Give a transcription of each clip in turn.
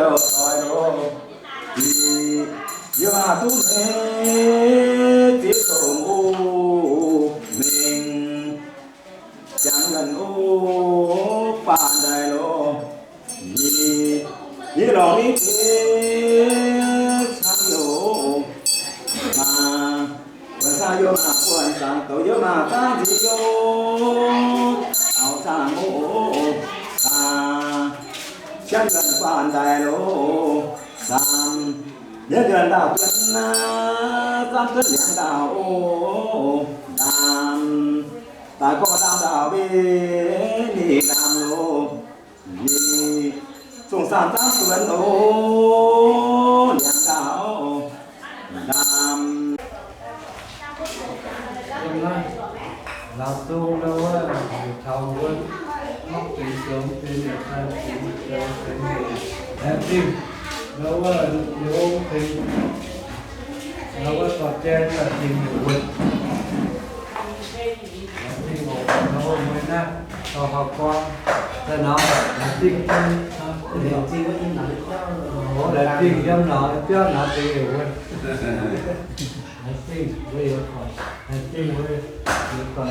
Doic loh, yie maaih duqv nyei ziex dongh o mengh, jangx yuonh o faanh daaih loh, yie, yie lorz ni deix cang youz maac, buonc cang youz maac buonc zaangc douc youz maac zaangc nziex youz, auv zaangc o, aa, jangx yuonh faanh daaih loh, zaamc, yietc yuonh ndaauh duonv aav, zaamv duonv liangx ndaauh o, ndaamv, daaih gorngv ndaamv ndaauh mingh, mingh ndaamv loh, mingh zungh zaamv zaamv duonv o, liangx ndaauh ndaamv. Laauc zong ndau wuov, taux wuov, mokv dingc zoux benx yietc daaih dingc zoux benx yietc laengz zingh, ndau wuov, liuz tengx, ndau wuov, dorh jai daaih dingc yietc wuonh. Laengz zingh oc, ndau wuov, mueiz naaiv, dorh horpc gorngv, daaih nor, laengz zingh, laengz zingh yiem naaiv biauv nor, dingc yietc wuonh. Laengz zingh mbuo yiem, laengz zingh mbuo yiem, yiem go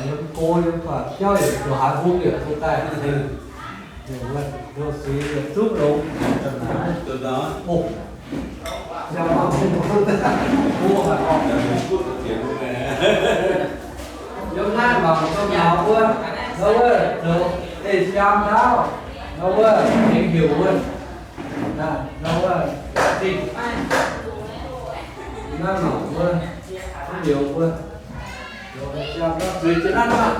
yiem faaux jauv yietc zuqc haaix hungh yietc zuqc daaih. Lo suiz yietc zungv longx. Yiem naaiv mangc gaax mbuo, ndau wuov zoux ei siaam ndaauv, ndau wuov tengx heuc wuov, ndau wuov zingh. Naaiv mangc mbuo, heuc mbuo, zueiz jiex naaiv maah.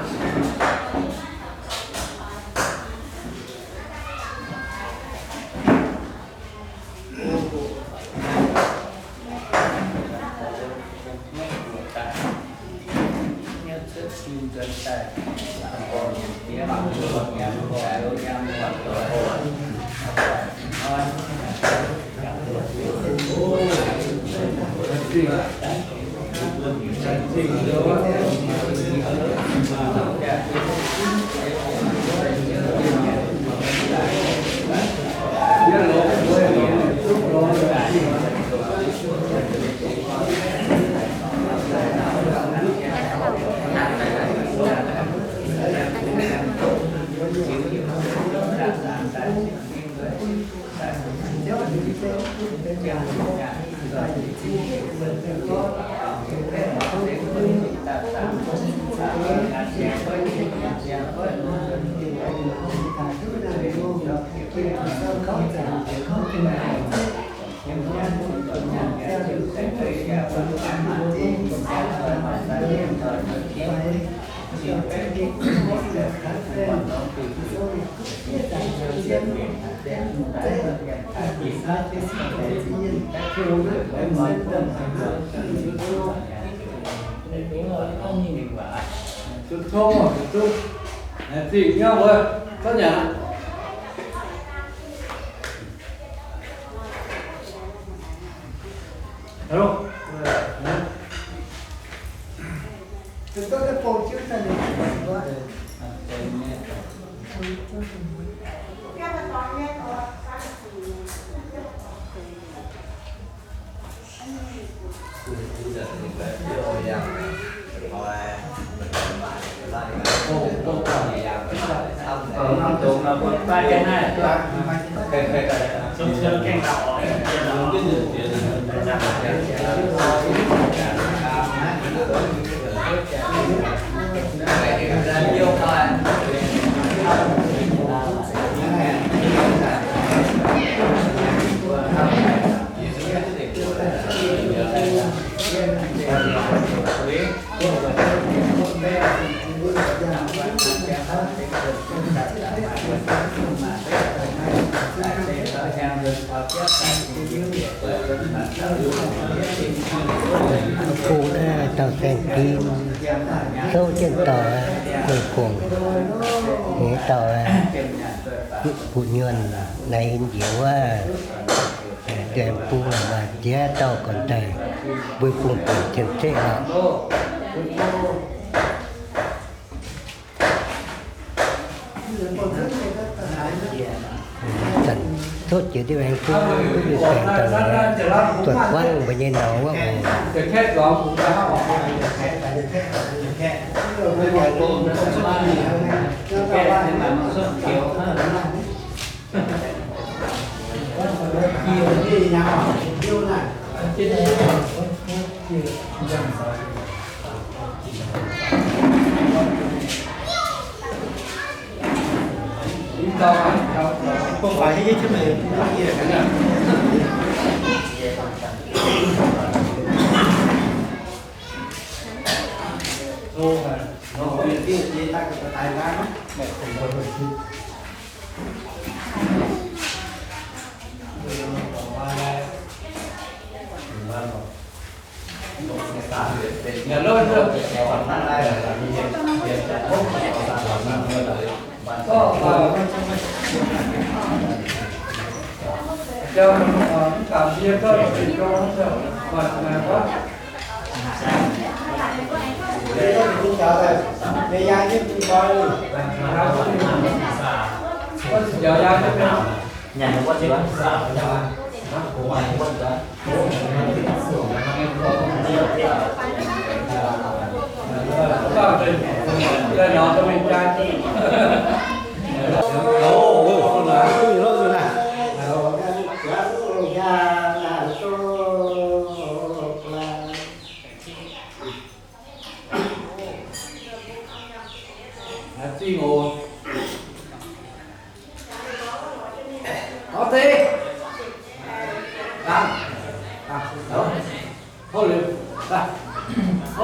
Zuqc tong, zuqc zingh nyei wuov, zov nyanc aqv. Kungx naaiv dauh saeng-fim souv jienv dorh, gu'nguaaic nyei dauh, butv nyuonh naaiv njiec wuov, bung maaih ziex dauh gorn daaih, mbuo bung buonc cien-ceqv oc. Zanc Tov jiex diuh aengx bun duqv mingh baengc daaih zuotc guangv mbuo nyei norm wuov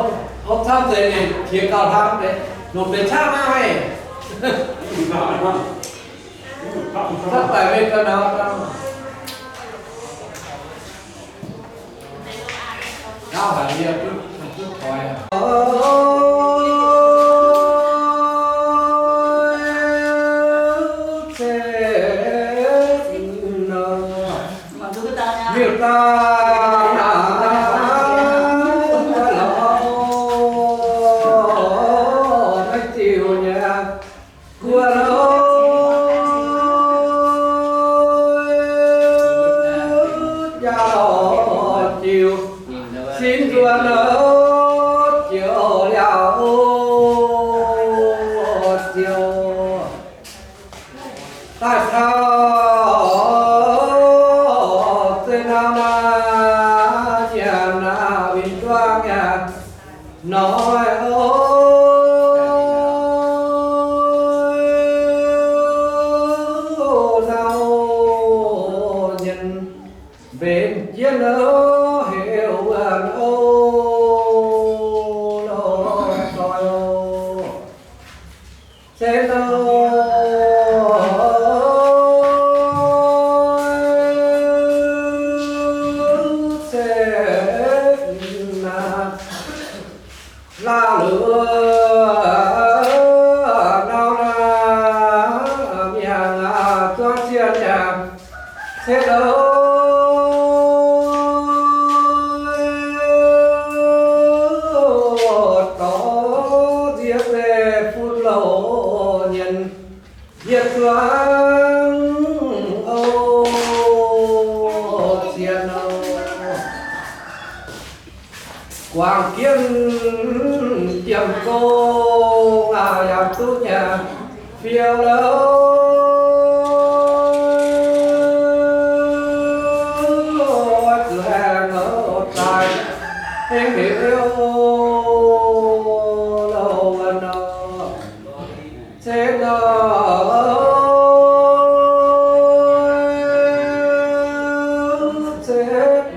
oc. Hopv camv deix ninh qiex gauh hlang deix, longc deix qaqv maiv haih. Camv daaih mengh ga'nauz dangh. Nauv haic yie duqv, duqv koix. Miuc daaih lorz maiv diuh nyei gu'nguaaz jaa lorz jiuc sin nzuonx jiuc liaauc ziouc daaih caux zeqc hnangv naaiv nyanc naaiv win juangv nyanc hnoi oc. Naaiv nyanc mbenc jienv oc, heuc wuonh oc, loz-doix oc. Se nor, se naaiv, laav luoqc nau naaiv, mi'aqv zuangx zienh mi'aqv. Se loz, dorh nziex zeiv fun loz nyienz yietc zuangx oc, zienh oc. Guangc jienv jiem gong aac, yaac duqv nyanc fiou loz. Zuqc haengh loz daaih hengx heuc loz wuonh nor. Cetv nor, cetv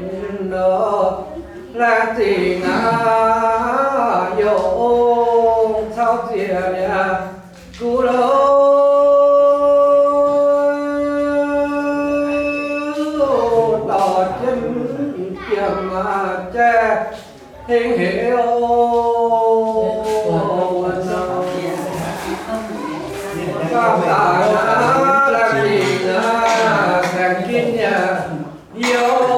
nor, laengz zingh aac, youh ong caux ziex mi'aqv, guv loz dorh jienv jiem aac, jaiv hengx heix oc. Gauh daaih naaiv laengz zingh aac, saeng-ginv yaac youh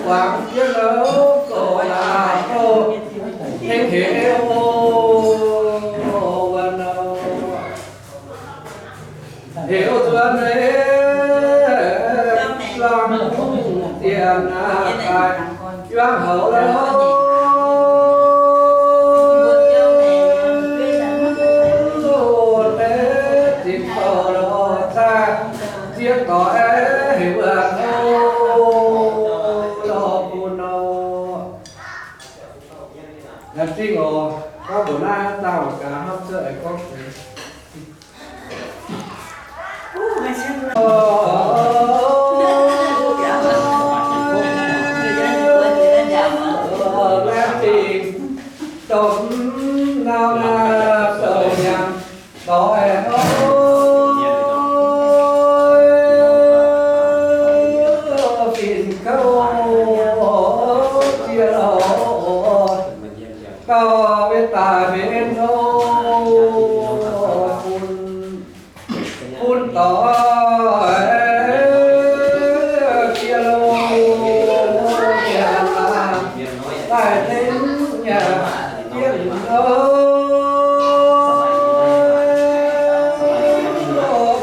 guangc jienv loz gox laaix oc, hengx heix oc. Wuov nor Heuc zuonx nyei, laangh zienh aqv, daaih yuangc houc lorqc. Deix zinh dorh lorqc, zaih ziex doic heuc wuov lorqc bun nor. Laengz zingh oc. Gorngv mbuox naaiv dangh gaax hnamv cuotv aengx gorngv deix. Laengz zingh domh nau naaiv douh nyanc doic oc, fin kouv ziex lorqc, gauh maiv daaih mbenc nor, bun, bun doic ziex lorqc, daaih tengx nyanc jienv nor,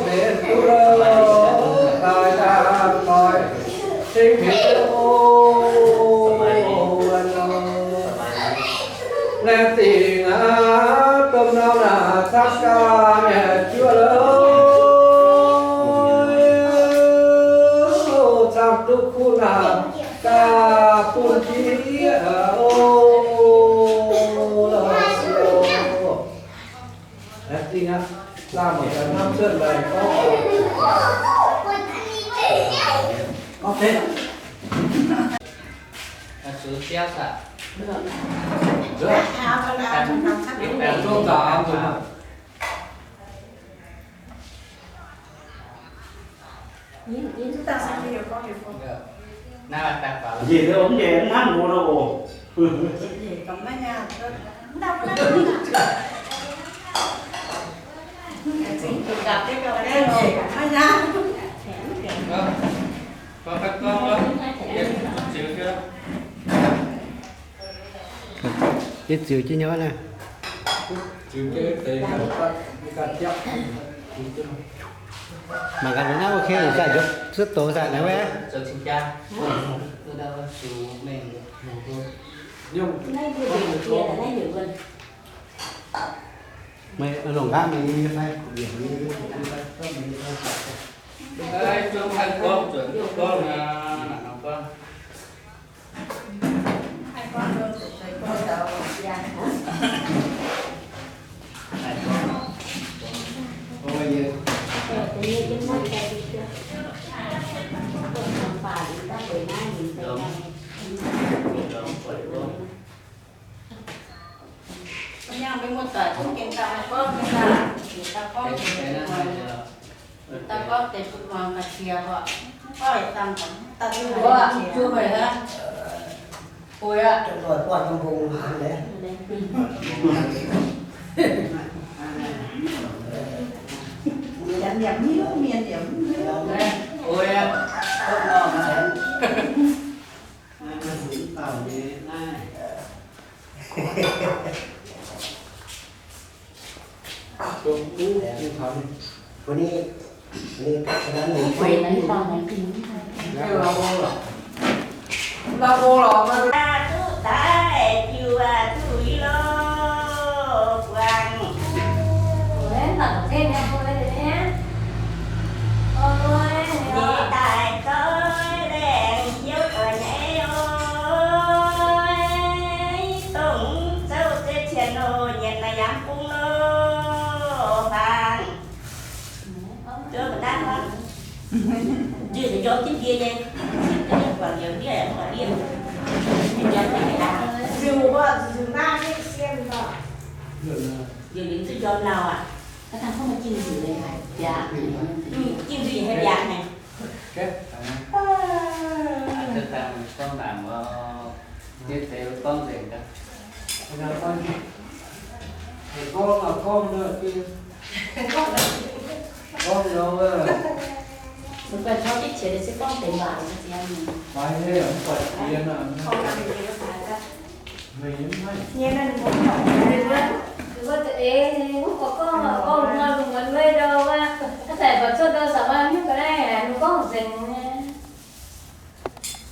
mbenc duqv lorqc, daaih daaih doic tengx mbenc nor. Laengz zingh aqv, domh nau naaic camv gaax nyei juov lorqc, camv duqv kuv naaic gaax bun jiex oc. Laengz zingh aqv, laangh mangc gaax hnamv cuotv daaih gorngv, gorngv deix. Njiec liuz mv njiec mv hnamv mbuo nor oc. Yie ziux jienv nyei naaiv. Mangc gaax, naaiv ok, daaih njoux cuotv doz daaih naaiv wuov. Meih longc nqaatv meih nyei fai? Mbuo nyaanh mbuo muoz-doic zungv gengh daaih gorngv, gengh daaih, gengh daaih gorngv deix bun muangx, daaih gorngv deix bun muangx ga'qiex oc. Gorngv daaih dangh daaih zuqc zuqc haic aqv. Oix aqv. Oix aqv.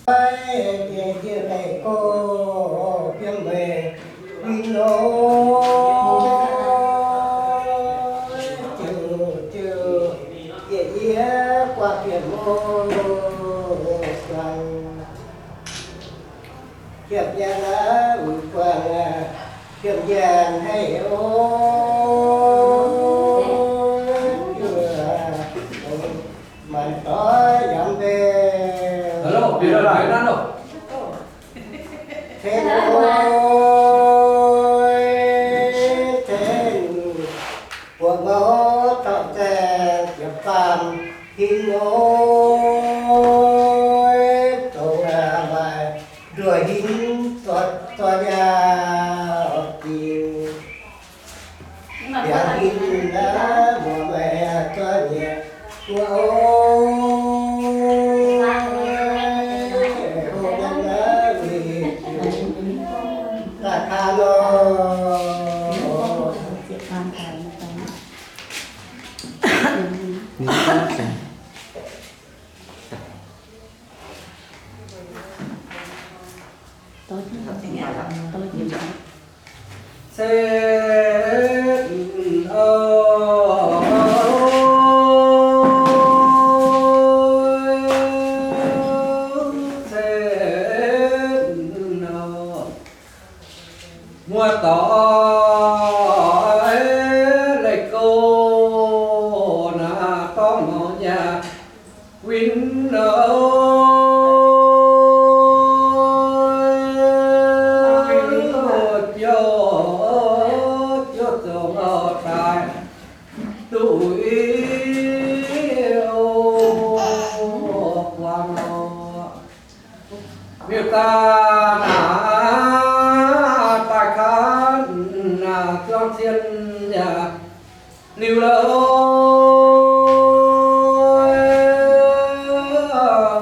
Jiex jiex leiz go fiem meih win loh, ziouc ziouc yie yie guaax fiem o, guaax fiem yie naaiv wuic guaax, fiem yie haih o, maanc doix yaac mv mbenc. Tengx oix, tengx buoz ngau taux zaeng ziepc faam hingv oix, dongh maaih nduoh hingv zorc zorc nyaah diuh. Biangh hingv naaiv muoz meih zorc nyaah buo o. Hungh naaiv naaiv winh daaih kaan lorh. Cen o, cen o, muoz-doic leiz go naaiv dorngx maux nyaah win o, ziouc, ziouc zongc daaih duqv i o, guangc o. Miuc-daaih naaic daaih kaav naaic zuangx cien yaac liuz lorqc,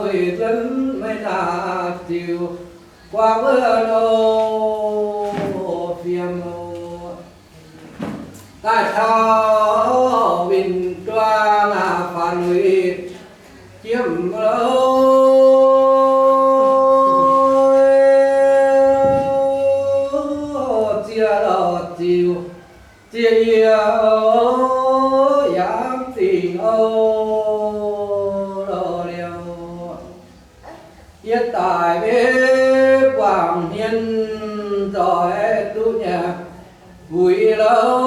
weic zuonx meih naaic ziouc guangc wuov o, fiem o. Daaih taux winh duang faanx luic jiem lorqc, ziex lorqc ziouc ziex yie o, yaac dingc o, lorqc liouh. Yie daic mv buangh hmien nzoih duqv nyanc wuic lorqc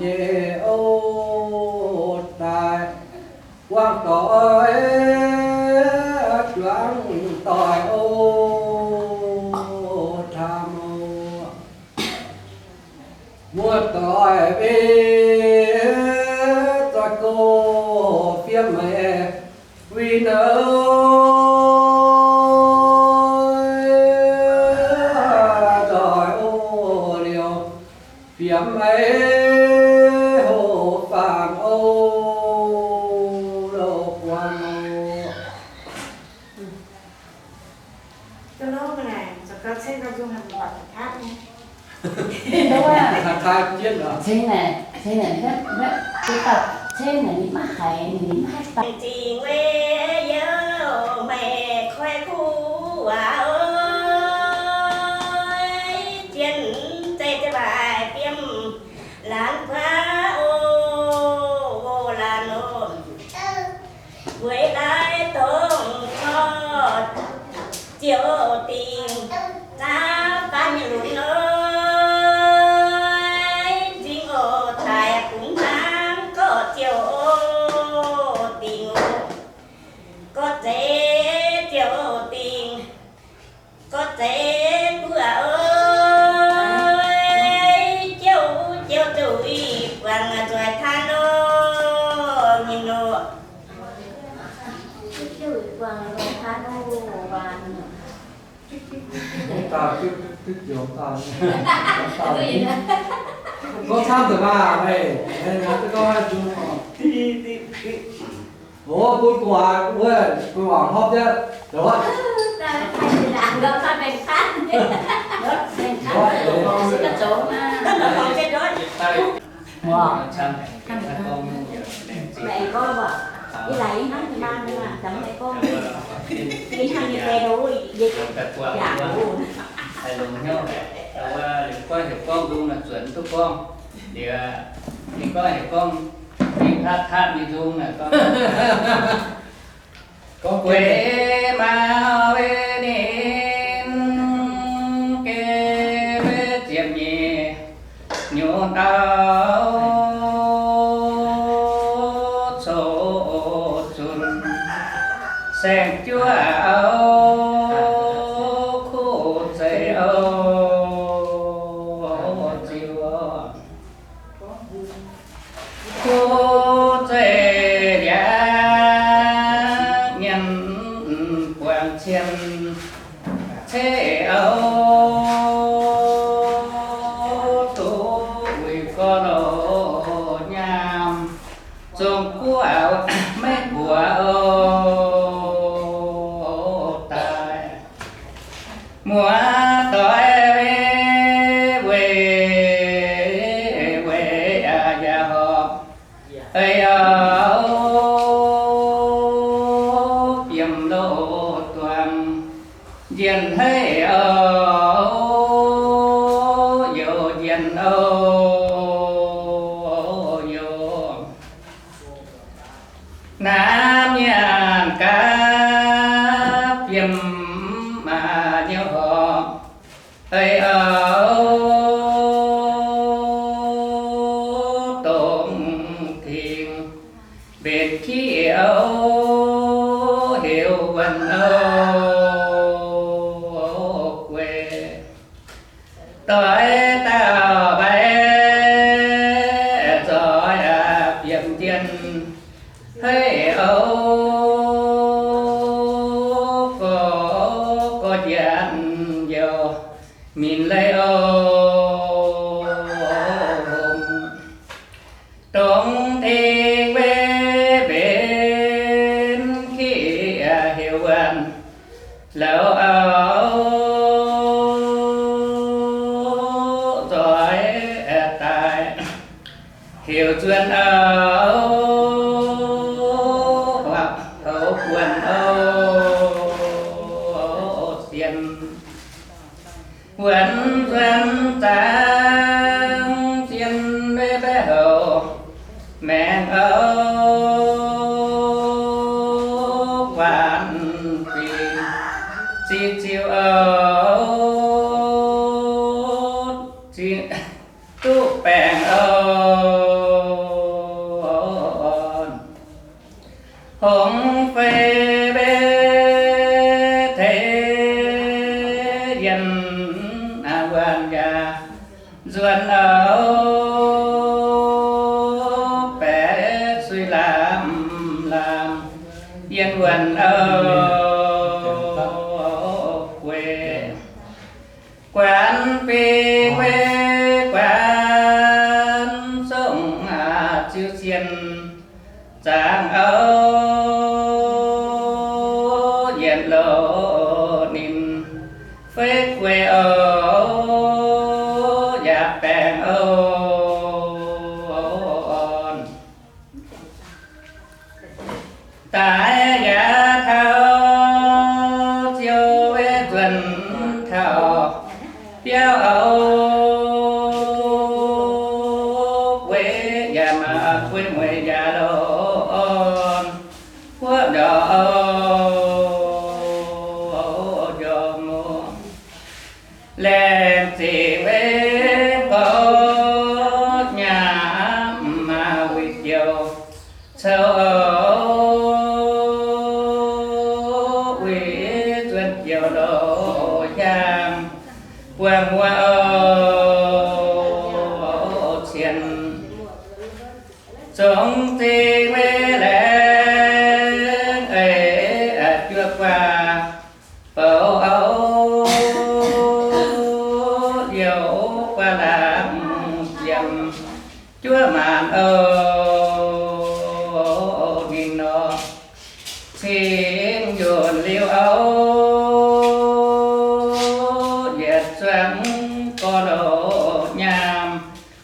nyei o, daaih guangc doic, juangc doic o, taan o. Muoz-doic mbenc zoih go fiem meih win o, nzoih o liouh fiem meih hoc faanx o, loz-guangc o. Ceng naaic, ceng naaic, ceng naaic ninh maiv haiz, ninh maiv haih daaih. Zingh weic youh meih koiv kuv waac oc, zien zeiz zeiv waaic fiem laanh kuav oc, laanh oc. Weic laaix dongh gorx ziouc dingc zaangv faanv nyei lunx oc, nzingh oc daic bungx zaangv gorx ziouc dingc oc, gorx zeiz ziouc dingc, gorx zeiz buoz oc, jiouv jiouv ziouc buangh nzoih taan oc, nyei oc. Gorngv camv deix maah, meih, meih naaiv gorngv haaix zungv oc. Ov, bun gu'nguaaz wuov, gu'nguaaz hnopv jienv, Mv, mv gorngv mv, yie laaic yie hnangv nyei maa, mv hnangv nyei deix, yie yaac longx hnyouv, liuz gorngv heuc gorngv nzung nor zuotc mv duqv gorngv. Liuz ninh gorngv heuc gorngv mingh patv patv nyei nzung nor gorngv. Gueix mau ninh geh maiv ziepc nyeic nyungc ndau coqv zunc saeng-juoqv auv kuv zeiv auv ziux. Kuv zeiv liangv nyiemc buangh cien ceix auv duqv wuic gorx loz nyaam, zong guoqv maiv mbuoqc oc daaih. Muoz-doic weic, weic aa yaac horpc ei auv biem loz duangx, njien-haic auv youz njien auv youz. Naaiv mienh gaax biem maa nyouv horpc ei auv dongh tengx mbenc kiv auv heuc wuonh auv gueix. Doix dauh mbaix zoix aqc biemc njien, hei auv gorx, gorx njiec youh minc leiz oc. Dongh tengx mbenc kiv heuc wuonh, lorz auv zoix daaih heuc nzuonx auv, houx buonc auv sien. Wuonh nzuonx zaangc zien maiv houx maengx auv, guaatv fingx ziqc ziuc auv, duqv baengc auv. Hongx fei mbe teix yienh wuonh yaac nzuonx auv, baeqc suiv lamh lamh yienh wuonh auv gueix. Guaatv fingx mbe guaatv songv ziux sien zaangc auv, yietc louc ninh fei gueix auv yaac baengc auv. Daaih yaac taux ziouc weic nzuonx taux biauv auv, gueix yaac maaih gueix mueiz yaac lorz orn, huoqv ndorqc auv, njormh muoz. Laengz zingh mbe gorx nyaam maaih wuic joux coux auv, wuic zuonx joux loz-hyaangx buangh muoz auv cien. Zongx zingh mbe laengz eix juoqv guaax bouc auv, liouc guaax laangz ziemx juov maanc auv ninh nor. Cingx yunc liuz auv yietc zuangx gorx loz nyaam,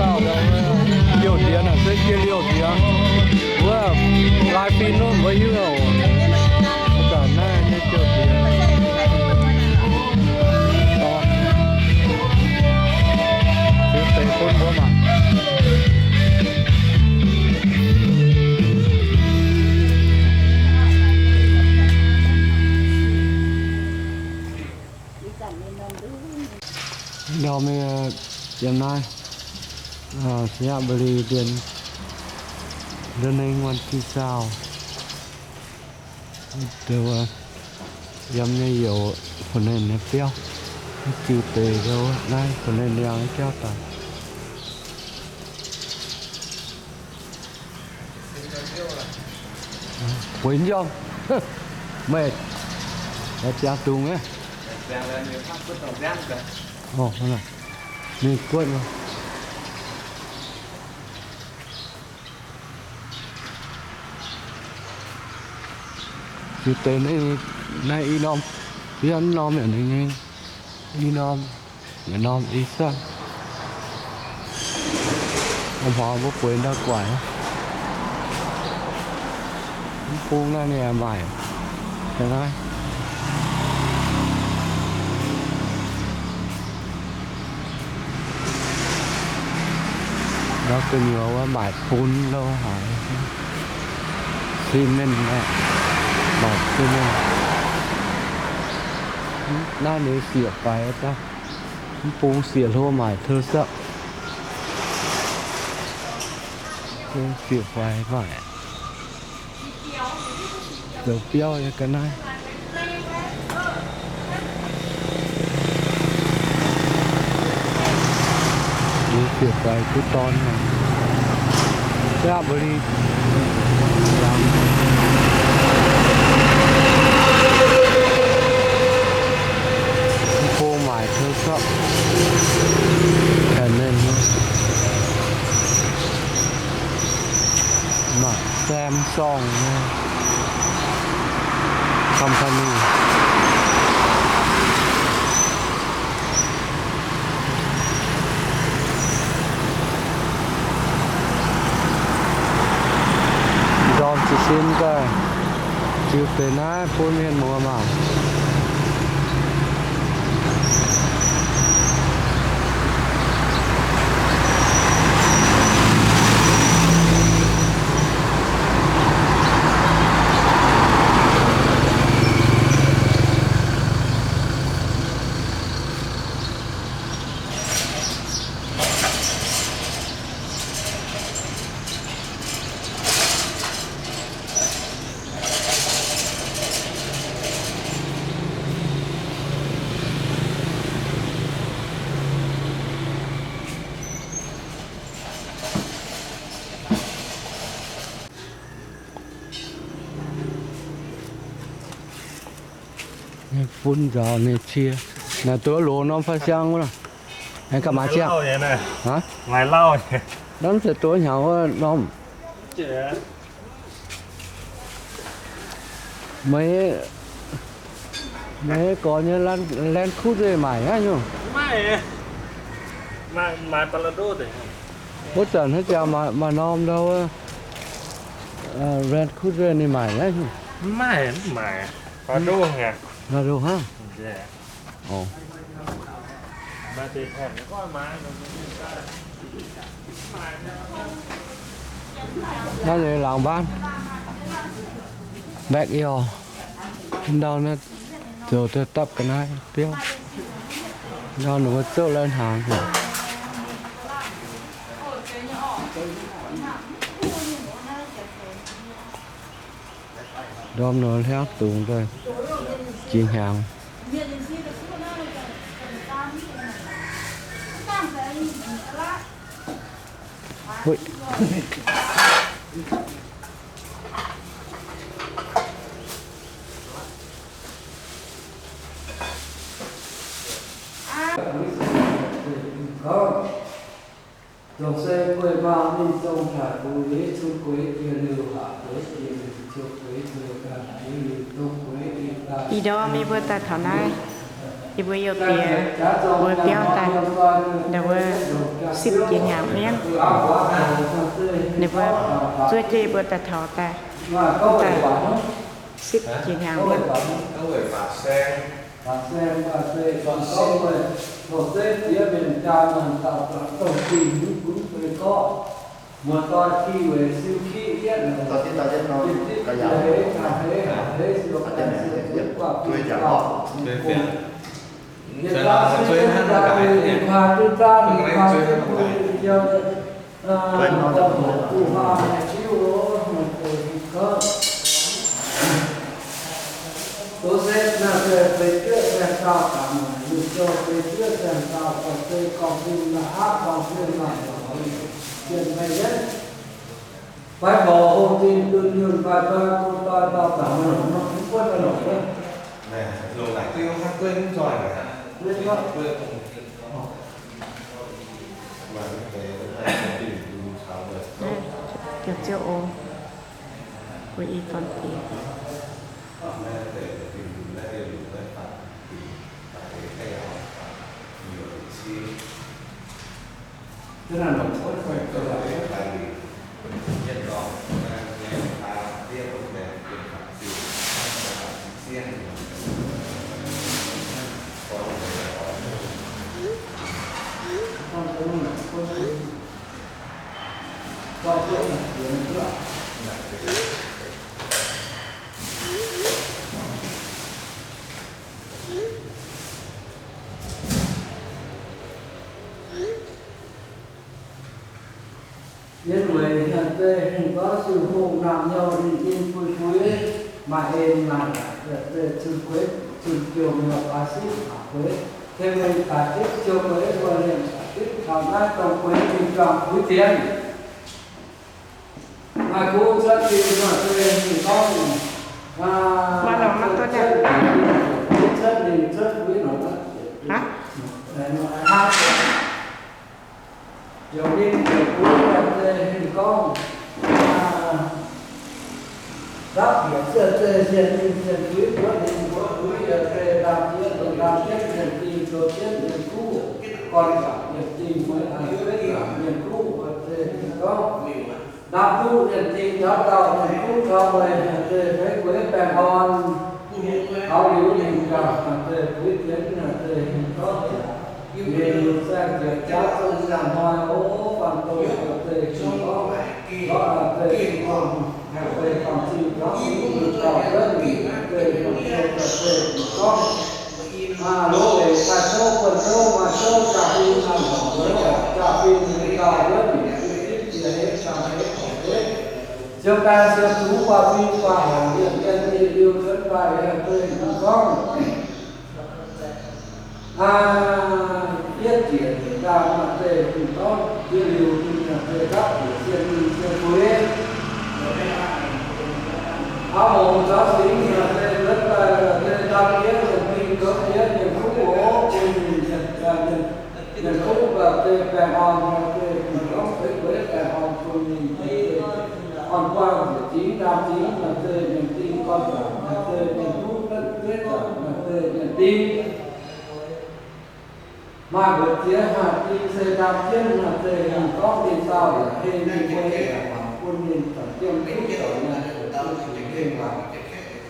dauh, jouh diex naaic se jiex liouh diex. Wuov lai fin nor mbuo hiuv oc. Zanc naaiv nyei jouh diex. Ziux deix bun mbuo mangc. Ndau mingh yiem naaiv, Sainyabuli ndiev, ndiev nengh wuonh jiex saau. Yiem nyei youz Fu'nenc nyei biauv, ziux deix naaiv Fu'nenc liangx nyei biauv daaih. Bueix njormh, meih, ziangh dungz nyei. Mingh guotv nor. Ziux deix naaiv i norm, yie norm yaac ninh nyei, i norm, yaac norm i sanv. Hnoi mbuo bueix ndau guaaic, mv bung naaiv ninh yaac maaic. Naaiv ndau gu'nyuoz wuov maaic bun lo haaix, cement, maaic cement. Naaiv ninh sieqv faix daaih, mv bung sieqv hlo maaic teu sapv. Bung sieqv faix maaic. Zoux biauv nyei ga'naaiv. Ninh sieqv faix duqv dorn. Siapv mbuo li. Mv bung maaic teu sapv. Kaeqv mengh. Maaih Samsung nyei company. Ndorm jiez sin daaih ziux deix naaiv bun mienh muoz mangc. Fun nzaaux ninh cie. Naaiv duqv loz norm fai siang wuov. Aengx ganh maaiz ziangh. Naaiv se duqv hnyangx wuov norm. Meih, meih gorx nyei Land Cruiser maaic aqv nyungc. Wuov zanc haaix jaax maaih norm ndau wuov, Land Cruiser ninh maaic aqv nyungc. Mv maaih, mv maaih. La'ndongh hnangv. Naaiv nyei laangz mbaanv, backyard, ndau naaiv zoux daaih dapv ga'naaiv biauv. Ndau ninh mbuo zouv lai hnaangx. Ndorm nor hlauv dungz daaih jiex hnyangx. Dongh se guei maah ninh dongh taaix buix cuotv gueix jiex liuz, haac gueix jiex liuz, cuotv gueix jiex ganh jiex liuz, dongh gueix jiex daaih. Ih ndorm yie mbuo daaih taux naaiv, yie mbuo youh diex mbuo biauv daaih, ndau wuov sipv jiex hnyangx mienv. Ninh mbuo zuov jienv yie mbuo daaih taux daaih, daaih sipv jiex hnyangx mienv. Dongh se naaiv se feix zuoqv saeng-daauh dangx, nyungc jouh feix zuoqv saeng-daauh, gorngv se gorngv fim naaic aqv, gorngv fim naaic lorz, bienh maiv yienv. Fai mborqv hungh zinh dunh yunh fai fai bun doix dauh dangx maiv longc, mv buonv maiv longc wuov. Ziouc ziouc oc. Mbuo i dorn diex. Jienv weic naaic deix hungh gorngv siou hungh naamh nyouz ninh nyei fuix-fuix, maaih en maaih naaic deix cun-kueix cun-jouh mienh baaix siqv aqc kueix, tengx mengh daaih zipv jouh kueix mbuo liemh daaih zipv taux naaiv dongh kueix mingh juangc fuix dienx. Maaih kuv cuotv dingc naaic deix hungh gorngv, cuotv ninh cuotv fuix nor, hnangv Ziouv ninh ziouc kuv naaic deix hungh gorngv, ndapv bieqc cuotv deix sienx ninh sienx fuix, buov ninh buov fuix, yaac deix ndaam jienv, ndaam jienv sienx dingh, zoux jienv mienh kuv, gorn zaangc mienh dingh, mueiz an cuotv zaangc mienh kuv, deix hungh gorngv, ndapv duqv mienh dingh, ndapv dauh mienh kuv taux meih, deix feix gueix baengh orn. Taux liuz ninh ganh deix fuix dienx, deix hungh gorngv, liuz saeng-ziec jaav zong nyaanh hnoi, o, fanh dongh deix hungh gorngv, gorngv deix hungh gorngv, heuc deix fanh zingh gorngv, ninh dauh wuov ninh deix hungh gorngv, deix hungh gorngv, loz-weic daaih zouv buonv zouv maaih zouv jaa-fin, jaa-fin ninh dauh wuov ninh zipv ziex hleix, jaa-hleix, ziouc baeng ziouc zungx guaax fim guaax haic, yiem yiem ninh liuz cuotv daaih deix hungh gorngv, yietv ziec ndaangc maaih deix hungh gorngv, yiem liuz ninh deix gapv ziec sienx ninh sienx fuix. Auv longc caux singx maaih deix cuotv daaih deix ndau jiex mienh dingh, ndau jiex mienh kuv, o, bun ninh mienh kuv maaih deix baengh orn, maaih deix hungh gorngv feix gueix baengh orn bun ninh, maaih deix orn-buangh njiec zingx ndaam zingx, maaih deix mienh dingh gorn zaangc, maaih deix mienh kuv betv betv zaangc, maaih deix mienh dingh maaih mbuox jiex haaix dingh se ndaam jienv, maaih deix hungh gorngv ninh dauh yaac heng, ninh mbuo yaac mangc bun ninh zanc jienv kuv zoux nyei, bun ninh heng waac.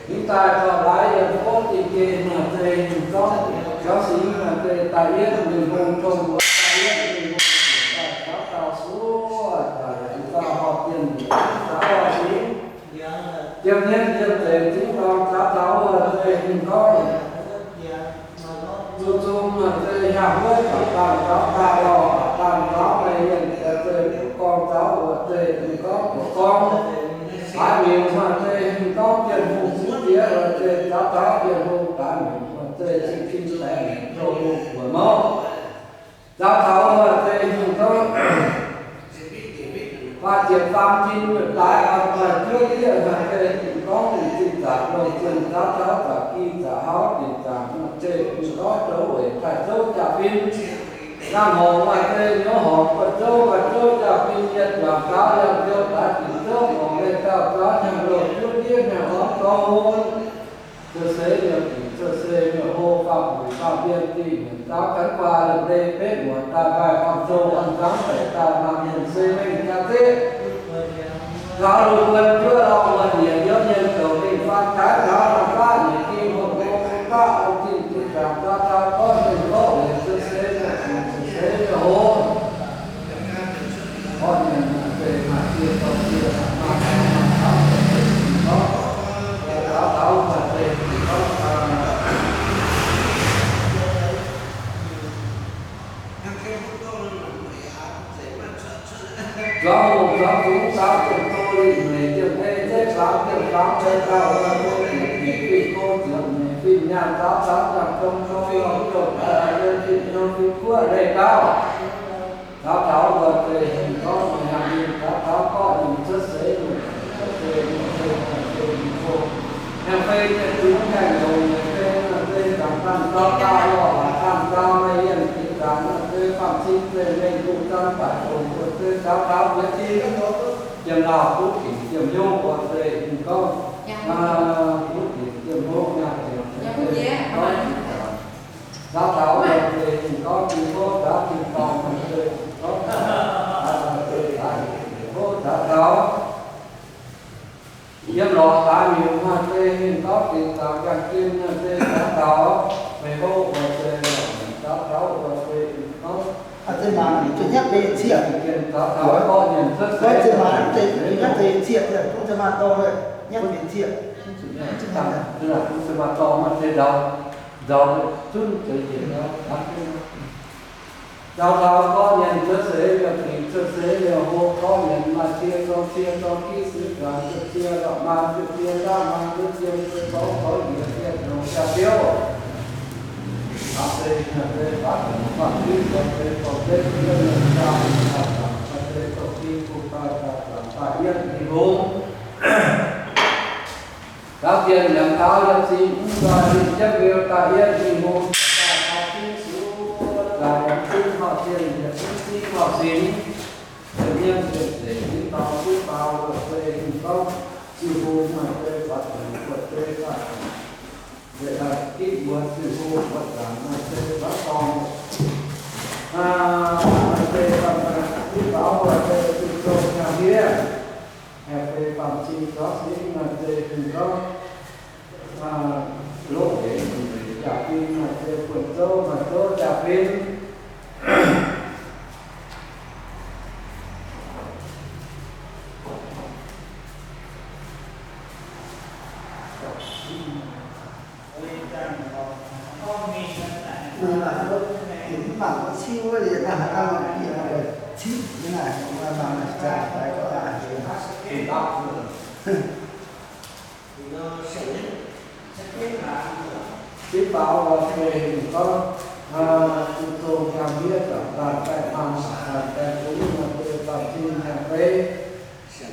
Ninh daaih dorh laaix yiem gouv dingh geh, maaih deix hungh gorngv caux singx, maaih deix daaih yietv mienh hungh tong mbuox daaih yietv mienh hungh daaih caux dauh suov daaih, ninh dauh horpc dienh mbuox caux horpc singx, jiem hmien jiem zeiz zipv dorng caux taux wuov deix hungh gorngv, zungh zungh maaih deix hnyangx-huotv baac dangh caux daaih lorh baac dangh caux meih yienh deix gorngv caux wuov deix hungh gorngv buoz gorngv. Daaih miuc maaih deix hungh gorngv Bienh Hungh zipv jiex wuov deix caux taux Bienh Hungh daaih miuc maaih deix cing-cing daaih miuc zoux hungh buoz mouv. Caux taux maaih deix hungh gorngv, maaih ziepc faam jin daaih, maaih juov diev maaih deix hungh gorngv ninh zinh zaangc longc zienh caux taux zaangc gi zaangc hauv dinc zaangc maaih deix hungh gorngv zoux weic taaih zouv jaa-fin. Naamh horngc maaih deix nyouz horngc buatc zouv maaih zouv jaa-fin yietc juangc caux yangh ziouc daaih dinc zouv horngc leih dauh caux hnyangx-louh juov diev hnyangx-orn gorngv hlo. Cuotv seix nyei dingc, cuotv seix nyei hlo, faam-mueic faam-mbien dingh, zaaux ganh guaax lomh ndeic betv muotc daaih maaih orn-zou orn-zangv daic dauh, naamh mienh se mengh jaa-zeqv. Caux lungh muonz juov lorh muonz nyieqc nziouv mienh douc mingh faam gaaiv caux naamh baqv nyeic ging hopv hlo, baqv orn zinh zinh zaangc caux taux gorngv mengh gorngv weic cuotv seix nyei dingc, cuotv seix nyei hlo. Zuangx hoc zuangx zungx, zaaux ziepc doz lingh meic, ziepc ei zeiv fangx, ziepc fangx leiz dauh, fingx go ziepc meic, fingx nyaanh zaaux, zaaux nyaanh gong, gong lorh jouh daaih, fingx nyouz fingx guoqv leiz dauh. Caux taux wuov deix hungh gorngv maaih hnyangx mingh, caux taux gorqv ninh cuotv seix nyei, cuotv seix nyei, cuotv seix nyei, hnyangx fei jienv zungx, hnyangx longx nyei fei, hnyangx fei nzaangc dangh zaux, daaih lorh waac dangh zaux, maaih yienh dingc zaangc, hnyangx fei faam-cing zeiv mengh duqv zanv daaih longx wuov deix caux taux jiex dinh, jiem lauh kuv dingc jiem hnyouv wuov deix hungh gorngv, kuv dingc jiem hnyouv nyaanh dingc, gorngv dingc zaangc. Caux taux wuov deix hungh gorngv tin-kuv caux tin-dorngh, maaih deix hungh gorngv daaih, maaih deix daaih tin-kuv caux taux. Yiem lorz daaih miuc maaih deix hungh gorngv dingc zaangc, yangh gen maaih deix caux taux. Meih hlo wuov deix caux taux wuov deix hungh gorngv, aa, zeiv maanc zuqc nyatv deix zieqv. Caux taux gorngv nyienc cuotv seix, zeiv maanc deix nyatv deix zieqv, zeiv maanc dorh nyatv deix zieqv. Zeiv maanc dorh maaih deix nzaaux, nzaaux zunv deix yietc nzaaux. Jauv taux gorngv mienh cuotv seix nyei dingc, cuotv seix nyei hoc, gorngv mienh maaih cie zorng cie, zorng giv seix zanc cuotv cie, lorqc maaz cuotv cie, ndaav maaz cuotv cie, cuotv zorngv zorngv njiec, cie longc jaa-biouv. Aa, se naaiv se baav deix faam-fingx, se dorh zeiv, se yiem mienh jaa, daaih zaangc, se douz-ding bun daaih, daaih zaangc daaih yietv Tin-Hungh. Gauh dienh yaac gauh yiem zingh mv nzoih, ninh jienv liuz daaih yietv Tin-Hungh, daaih faam-fingx suov daaih yaac zungv horpc dienh yietc zungv zingv horpc sinx, zienh yiem zienh zeic zingv dorng zungv faaux wuov deix ninh gorngv, Ziouv Hungh maaih deix faatv deix, wuov deix faatv deix, weic daaih gitv mbuo Ziouv Hungh wuov zanc maaih deix faatv dorngh, maaih deix faatv deix, zungv faaux wuov deix zuqc zong hnyangx-hniev. Haaix feix faam-cin zorqv singv maaih deix fun-gorngv, loqv heix jaa-fin maaih deix buonv zouv maaih zouv jaa-fin. Mangc mangc ciu wuov liuz, mangc mangc ciu, mangc mangc Zipv faaux wuov deix ninh gorngv, zuqc zong hnyangx-hniev zanc daaih baeqc hmang zanc daaih zungv maaih deix faam-cin hnyangx-feix.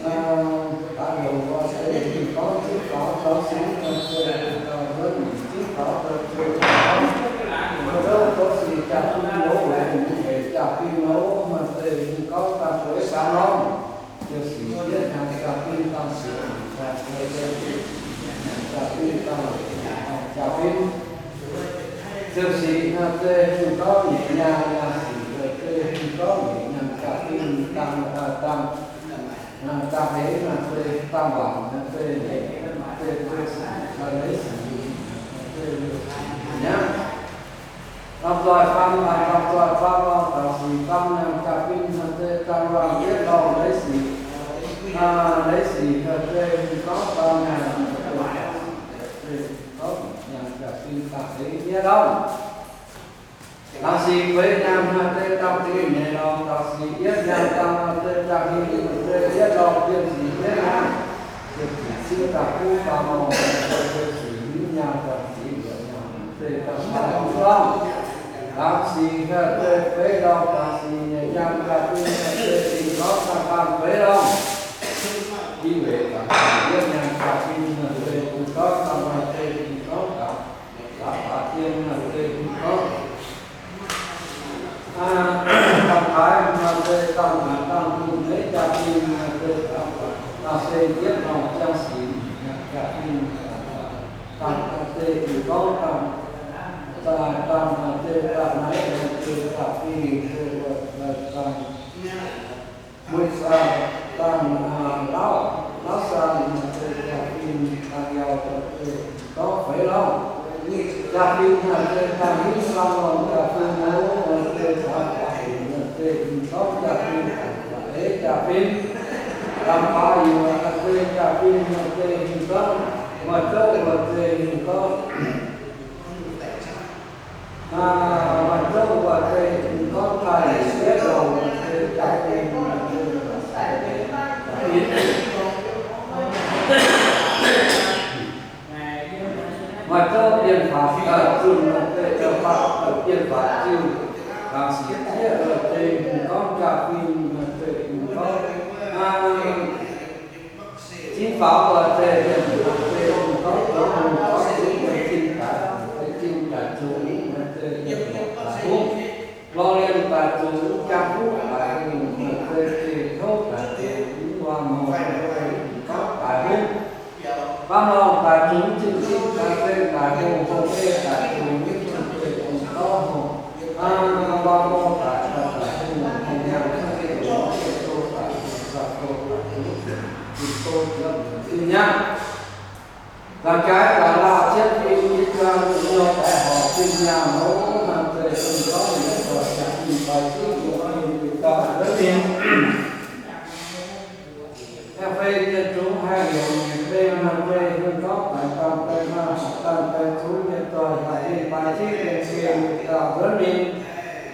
Daaih longc wuov deix ninh gorngv zipv faaux taux singx maaih deix dauh nzuonx nyeic zipv faaux daaih zuqc gorngv, zouv gorngv sic jaa-fin loqv weic nyungc heix jaa-fin loqv maaih deix ninh gorngv daaih bueix gaax norm. Ziouc sic yietv hnyangx jaa-fin dangh sic, jaa-fin dangh jaa-fin. Ziouc sic maaih deix ninh gorngv nyeic hnyangx jaa-fin, maaih deix ninh gorngv nyeic hnyangx jaa-fin dangh, dangh, dangh heix, maaih deix dangh waanc, maaih deix nyeic, maaih deix ziouc sic, maaih leiz sic, maaih deix nyeic sic nyei. Dangh zoih faam, dangh zoih faam lorh taux sic dangh hnyangx jaa-fin, maaih deix dangh waanc yietv lorh leiz sic, leiz sic maaih deix ninh gorngv dangh hnyangx, maaih deix ninh gorngv hnyangx jaa-fin dangh heix nyei lorh. Dangh sic feix hnyangx maaih deix dangh feix nyeic lorh, dangh sic yietv hnyangx dangh maaih deix dangh hingh, maaih deix yietv lorh, bienh sic yietv hnyangx, bienh sic ciev daaih kuv faaux lorh, maaih deix sic hingv hnyangx, dangh sic luoqc hnyangx, maaih deix dangh faam lorh. Dangh sic maaih deix feix lorh, dangh sic nyeic hnyangx jaa-fin, maaih deix ninh gorngv dangh faam feix lorh. Yie weic dangh sic yietv hnyangx jaa-fin, maaih deix ninh gorngv dangh, maaih deix ninh gorngv dangh, dangh faaux jien, maaih deix ninh gorngv dangh kaaix, maaih deix dangh, dangh dunh meix jaa-fin, maaih deix dangh, dangh se yietv lorh jaa-fin, jaa-fin, dangh, dangh deix ninh gorngv dangh, dangh, dangh, maaih deix dangh naaiv, maaih deix dangh fingx, dangh, dangh, dangh, lauv, lauv saan, maaih deix jaa-fin, dangh yaac maaih deix gorngv feix lorh. Jaa-fin maaih deix dangh hingv, dangh lorh jaa-fin, maaih deix dangh, maaih deix ninh gorngv jaa-fin, dangh eix jaa-fin, dangh baaix yuoqc maaih deix jaa-fin, maaih deix ninh gorngv, maaih zouv maaih deix ninh gorngv, maaih zouv maaih deix ninh gorngv taaih yietv lorh, maaih deix jaa-fin, maaih deix, maaih zouv bienh faatv zunh, maaih deix bienh faatv zunh, dangh sic zieqv maaih deix ninh gorngv jaa-fin, maaih deix ninh gorngv, zinh faaux maaih deix, maaih deix ninh gorngv zoux hungh, gorngv zinh, maaih zinh daaih, maaih zinh daaih zoux, maaih deix daaih hungh, lorh lienh daaih zoux, jangx-fuqv daaih hungh, maaih deix geh touv daaih zoux, waac-morc, maaih deix ninh gorngv daaih hungh, baamh lorngh daaih zoux, zinh zinh daaih zinh daaih hungh, hungh ei daaih zoux, maaih deix ninh gorngv hungh, waac-morc daaih, daaih hungh, hungh hnyangx, maaih deix ninh gorngv zinh-doh daaih, zinh-doh daaih zoux, zinh-doh ziepc nyungc zinh hnyangx. Dangh jaaix daaih laauh cietv fingx, yie jaa nyei daaih horpc zinh hnyangx nor, maaih deix ninh gorngv yietc doic jaa-fin baix zunv yiem ninh dauh nzuonx mingh. Haaix feix mienh zungv haih heuc nyei fei, maaih deix ninh gorngv dangh dangh daaih maaih dangh daaih zungv yietc doic jaa-fin baix zunv yiem ninh dauh nzuonx mingh.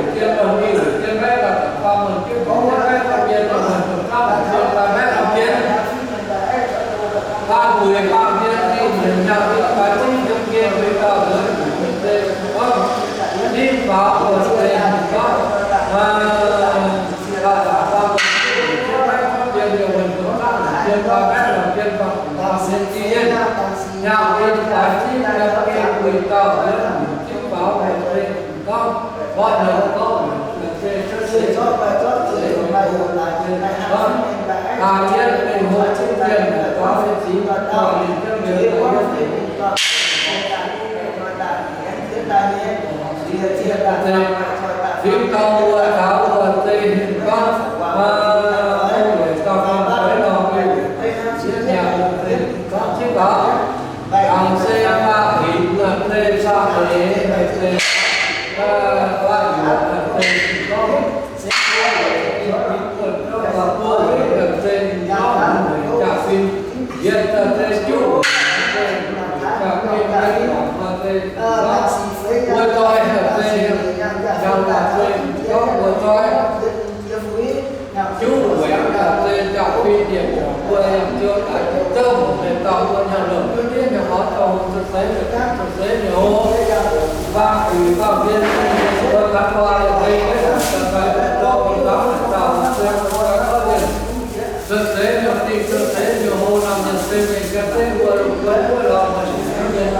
weic jienv lungh ndiev, weic jienv maiv daaih da'faam, weic jienv, weic jienv maiv daaih mienh, weic zuqc zaangv weic jienv daaih maiv daaih mienh. Baamh buic baamh mienh ninh nyanc yiem faix zingv yiem geh buix dauh nzuonx nyutc se gorngv, zinh faaux buatc deix gorngv, daaih da'faam, weic jienv maiv daaih mienh, weic zuqc zaangv weic jienv daaih maiv daaih mienh, baamh buic baamh mienh zingh jienv nyanc yiem faix zingv yiem geh buix dauh nzuonx nyutc zinh faaux buatc deix gorngv, mborqv hnyouv gorngv, se cuotv seix, se gorngv, daaih yiem mingh hlo zingv mienh, daaih zingv mienh, daaih yiem mingh gorngv, se fingx dorng wuov taux wuov se ninh gorngv, weic dauh fai feix norm mienh, ziex nyanc se gorngv zinh faaux, yangh se faah hinc se faah leiz se, faah yuoqc se gorngv, buo weic se ninh gorngv, jaa-fin, yietc se juqv weic, jaa-fin, se ninh gorngv, wuov doix se ninh jaa-fin, se ninh gorngv wuov doix. Juqv weic se jaa-fin yietc juqv buo yangh ziouv daaih zouv mbuo mienh dauh mbuo nyanc lomh duqv ndiev nyei horpc dorngh, cuotv seix nyei gapv, cuotv seix nyei hlo, baamh buic baamh mienh, mbuo taux gu'nyuoz daaih, daaih, daaih, daaih, daaih, cuotv seix nyei mienh, cuotv seix nyei hlo, naamh mienh se mienh ganh zengv mbuo longc guon wuov lorz mienh, mienh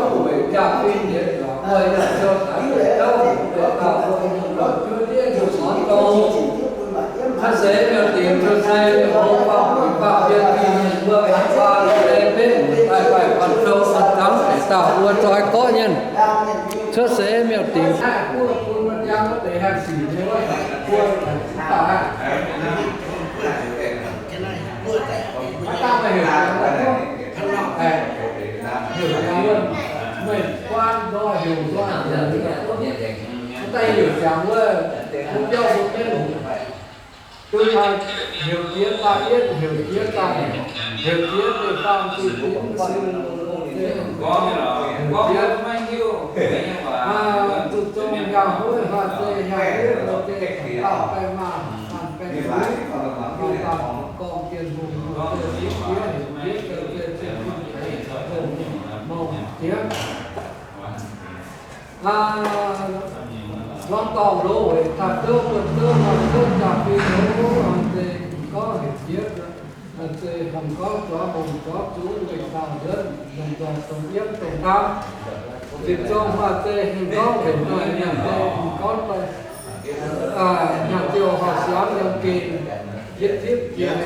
jaa-fin yietc zuangx mbuo yaac ziouc taux yietc zouv, zuov ndiev nduqc norm dorngx. Cuotv seix miuc-dingc, cuotv seix miuc-hong, faam-guix faam-fien, mienh mbuo aengx baa lo le benv daaih, faix-faix guanh sou, faix-faix camv, deix dauh wuov zoih gorqv nyienh. Cuotv seix miuc-dingc. Meih guaan nor heuc nor, mv daaih heuc ziangx wuov, mv biauv mbuo jienv longc. Duqv heuc jiex daaih yietv, heuc jiex daaih, heuc jiex deix faam deix fingx, heuc jiex, heuc jiex, duqv zong hnyangx-huiv, haaix deix hnyangx-huiv, haaix deix dauh baengh maah, baengh-huiv, gorngv Bienh Hungh, heuc jiex, heuc jiex, heuc jiex, heuc jiex, longc jiex. Lorz dorngh loz weic taaih zouv buonv zouv, maaih zouv jaa-fin loz, haaix deix gorngv heuc jiex, haaix deix hmz gorngv zuov, hmz zuov zungv weic dauh nzuonx, lomh nzoih dongh yiemv dongh hnamv. Zinh zong haaix deix hmz gorngv heuc nzoih, haaix deix hmz gorngv daaih, haaix ziouc horpc siangx yiem gengh yietv zipv jiex,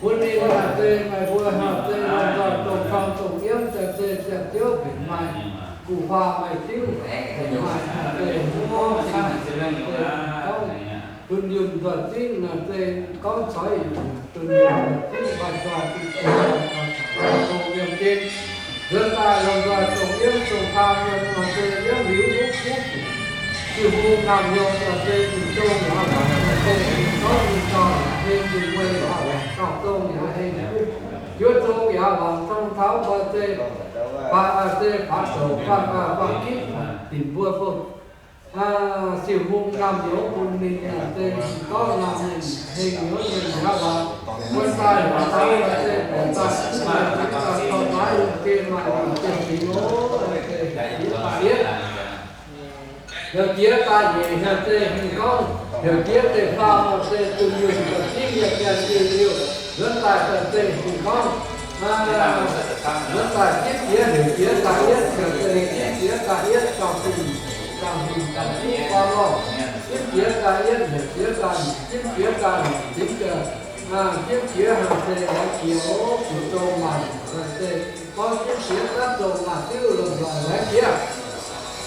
bun ninh haaix deix, meih mbuo haaix deix lomh nzoih dongh torng dongh yiemv, jaa-deix jaa-ziouv benx maaih, guh huaang maaih diuv benx maaih, haaix deix gorngv, gorngv dunh yunh nzoih zingv, haaix deix gorngv coix dunh yunh nzoih zingv, maaih zoih zingh zoih, zoih yiem gen, nzuonx daaih lomh nzoih dongh yiemv dongh hnamv yiem, haaix deix yiemv liuz huv huv Tin-Hungh naamh nyouz yaac se ninh zong yaac waac, ninh se ninh gorngv ninh gauh heng, ninh mueiz yaac waac, gauh zong yaac heng, njuov zong yaac waac, cong taux mbuo se, se faaux douc, faaux, faaux gitv, dingc mbuo bun. Tin-Hungh naamh nyouz bun ninh yaac se ninh gorngv naamh ninh heng nyouz ninh yaac waac, wuov daaih waac daaih se dongh daaih, daaih taux naaiv yiem geh maaih ninh zienh fingx oc, se heuc jiex daaih yietv. Heuc jiex daaih nyeic, heuc se ninh gorngv, heuc jiex deix faam se dunh yunh ga'zingv yiem mienh nyei liuh, wuov daaih se ninh gorngv, wuov daaih zipv jiex heuc jiex daaih yietv, heuc se zipv jiex daaih yietv gauh dunh, gauh hunh gauh zipv faam lorh. Zipv jiex daaih yietv heuc jiex daaih, zipv jiex daaih zipv jiex, zipv jiex heuc se laengz jiex oc, zuqc zong maanc heuc se gorngv zipv jiex daaih zong maanc diuv lomh nzoih laengz jiex.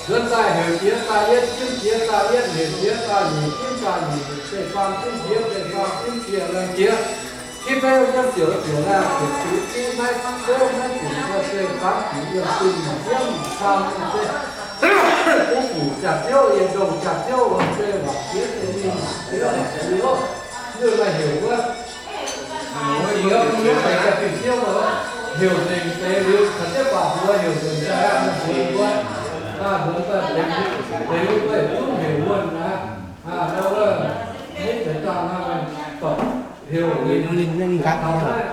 Wuov daaih heuc jiex daaih yietv, zipv jiex daaih yietv heuc jiex daaih nyeic, zipv daaih nyeic heuc se faam, zipv jiex se faam, zipv jiex laengz jiex. Kitv beuv yiem ziouc ziouc naaiv ziouc zuqc duqv naaiv beuv naaiv ziouc mbuo se faam ziouc yiem zinh ziemv faam se Kuv Fuc jaax-ziouv, yietc ndongh jaax-ziouv, se waac jiex se ninh jiex liuz, ninh maaih heuc wuov, heuc deix daaih fingx-ziouv, heuc nzengc deix liuz, caux jienv baac mbuo heuc nzengc daaih mbuo, mbuo, mbuo daaih deix, deix wuov duqv heuc wuonh aqv. Ninh deix dangh dorc heuc ninh, ninh ganh taux naaiv,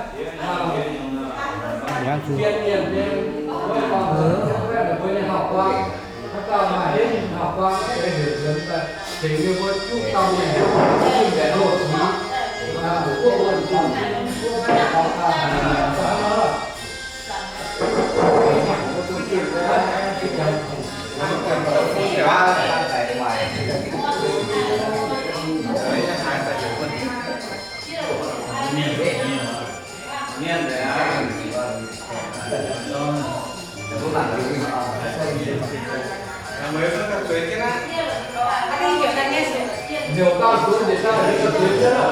mbuo nyei hauv-guaang, haaix dauh maaih haaix nyungc hauv-guaang deix heuc nzuonx daaih tengx ninh mbuo juqv dauh mienh, juqv mienh loz-zinx, guoqv wuonh zuqc, guoqv maiv daux gaux, daaih hnangv nor. Heuc dauh zuqc njiec dauh zuqc zueiz jienv.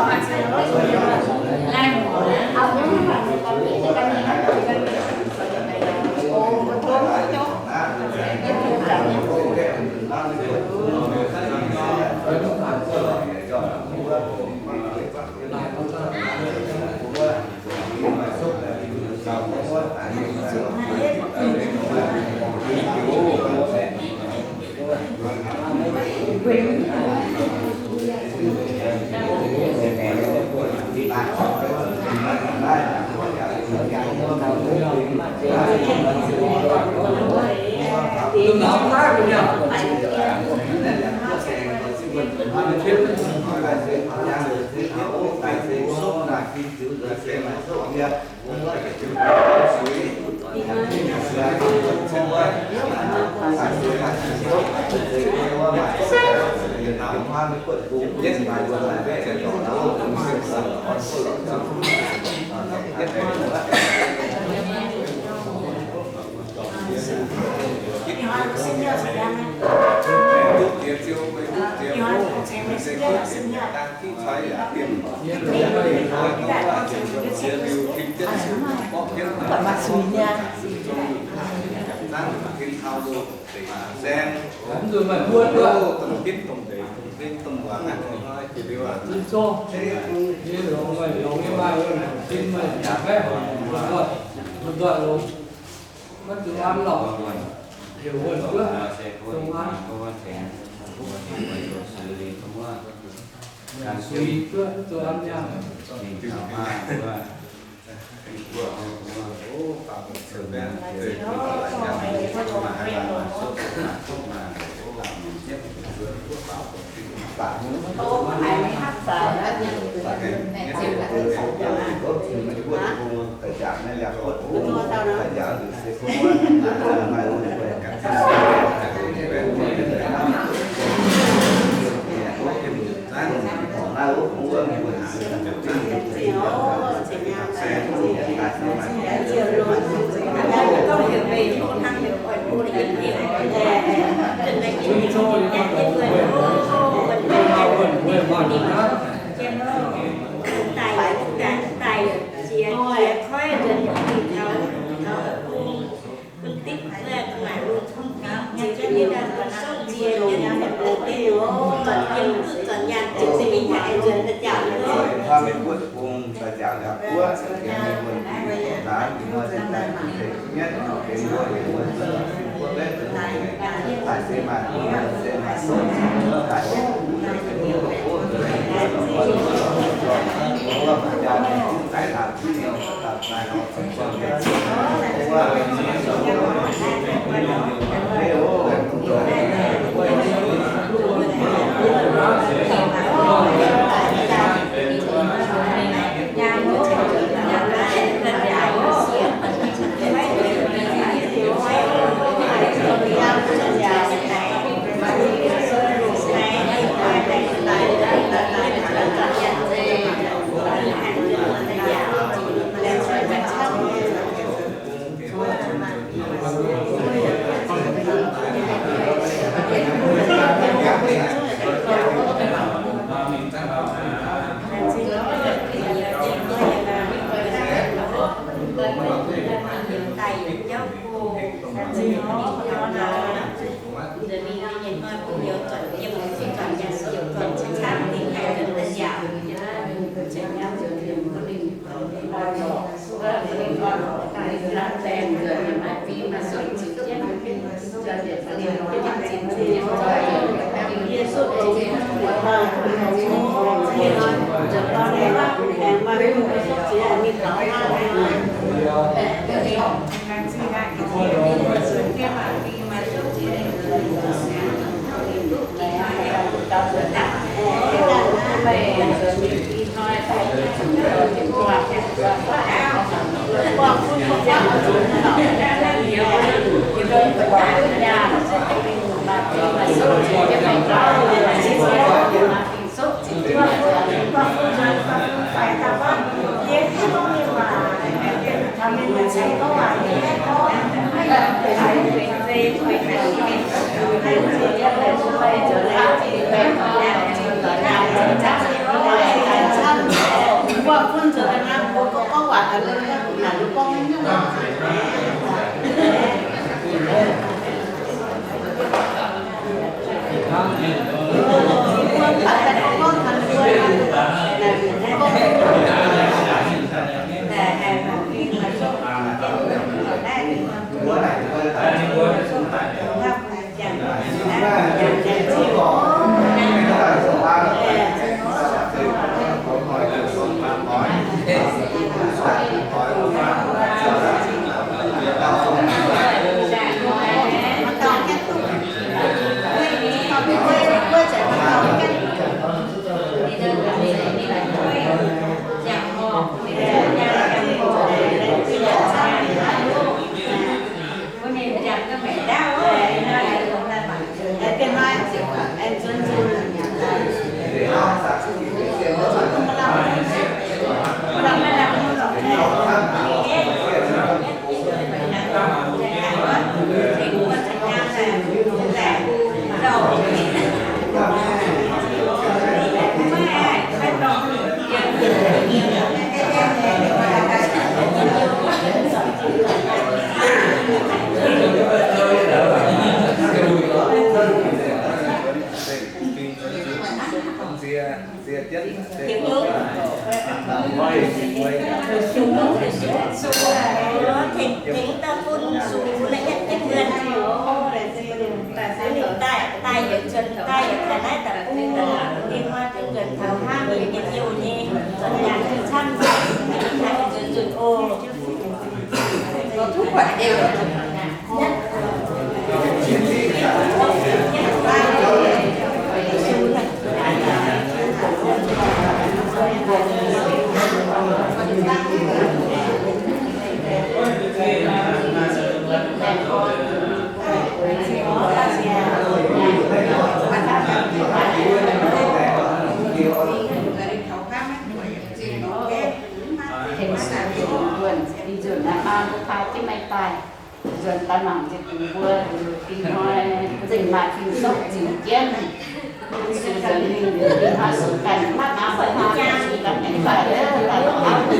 Tengx, tengx daaih bun zuqc naaiv yietv jienv mienh. Daaih, daaih yietc zuonx daaih yietc naaiv daaih bun deix maa bun nzuonx taux hnangv nyei, nyei jouh nyei, nyanc camv, nzuonx nzuonx oc. Tengx zuqc nzuonx, ih nzuonx naaiv maa mbuo paa jienv meih daaih. Nzuonx daaih mangc nzengc bun mbuo, dingh hnoi zengc maaih fin-souv ziux jienv. Bun zuqc nzuonx mingh, dingh hnoi zuqc ganh maiv maaih mbuo hnoi zuqc ganh mingh daaih, daaih lorz auv.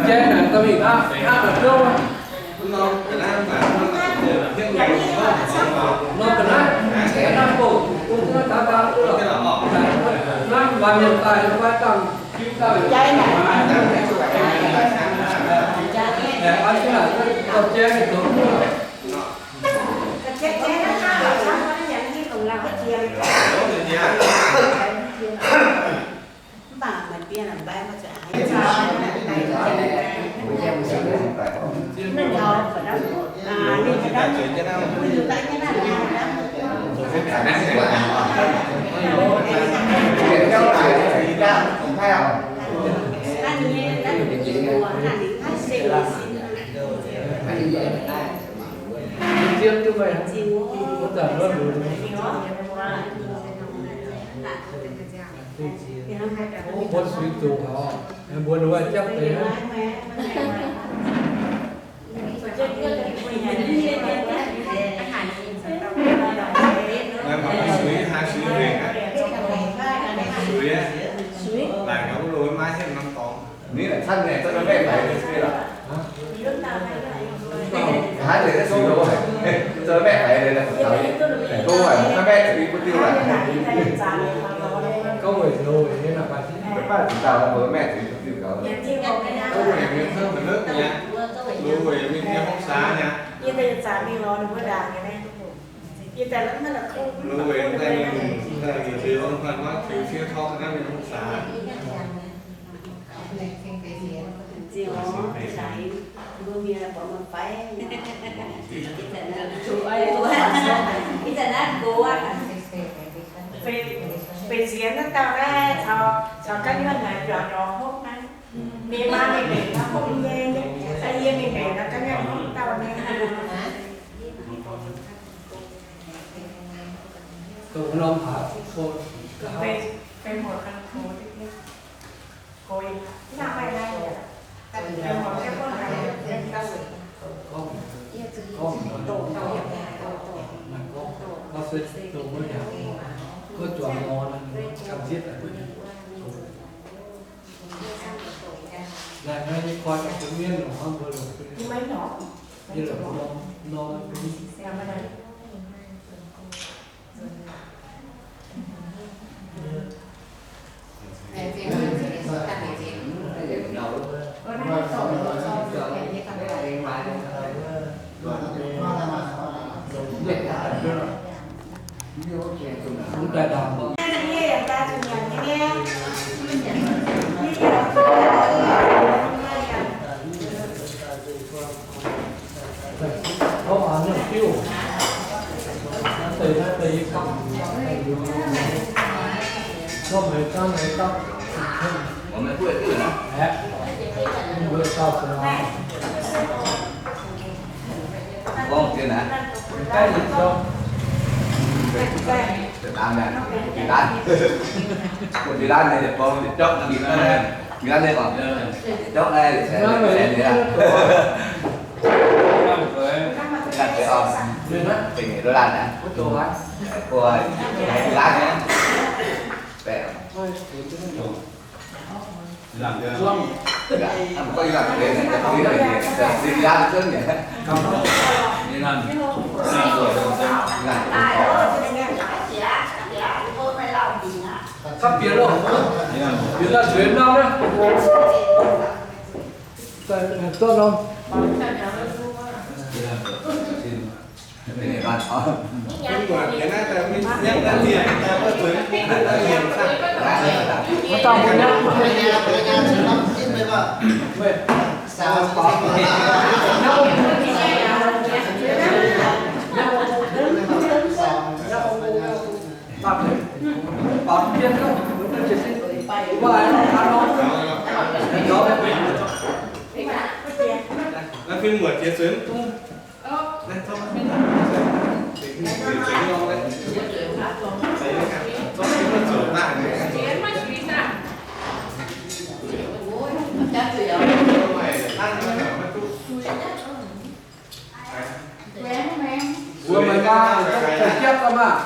Jai naaic da'mingh aqv, aqv da'zouv. Nor ga'naaiv, ga'naaiv bouh, bouh duqv daaih daaih duqv lorqc. Naaiv mv baac mienh daaih, mv baac dangh jiu daaih. Jai naaic, jai naaic, Mv baac maaih biaa naaic mbaih maiv zuqc haiz. Ninh taux fai daaih, ninh fai daaih, ninh daaih nyei naaiv. Naaiv ninh nyei, naaiv ninh nyei mbuox, naaiv ninh haiv seng sin. Zien duqv meih, wuov zanc wuov lunx. Mbuo suix zuqc oc. Mbuo ninh mbuo jangv deix. Suix, haaix suix nzengc aqv? Suix aqv. Laaic gaax wuov loz maiv hietv norm dorngx. Ninh laaic camv nyei, zorqv mbaeqv faix nyei lorqc. Haaix deix suix loz, zorqv mbaeqv faix nyei. Mv baac zuqc dauh mbuo maiv zuqc diuh gaux. Mv baac zuqc dauh mbuo maiv zuqc diuh gaux. Mv baac mienh hnangv maiv lov nyei, loz weic mingh nyei hungh saax nyei. Loz weic daaih mingh, daaih mingh liuz, mv baac tiux fiev torngv naaiv mienh hungh saax. Feix, feix nziex naaiv dauh naaiv caux, caux ga'nyiec naaic biaux nyorx hopv naaiv. Ninh maa ninh mbenc naaiv hopv nyei, yie mingh mbenc naaiv ga'nyiec hopv dauh nyei. Mbuo maaih nqaang, za'gengh jiepv ga'maah.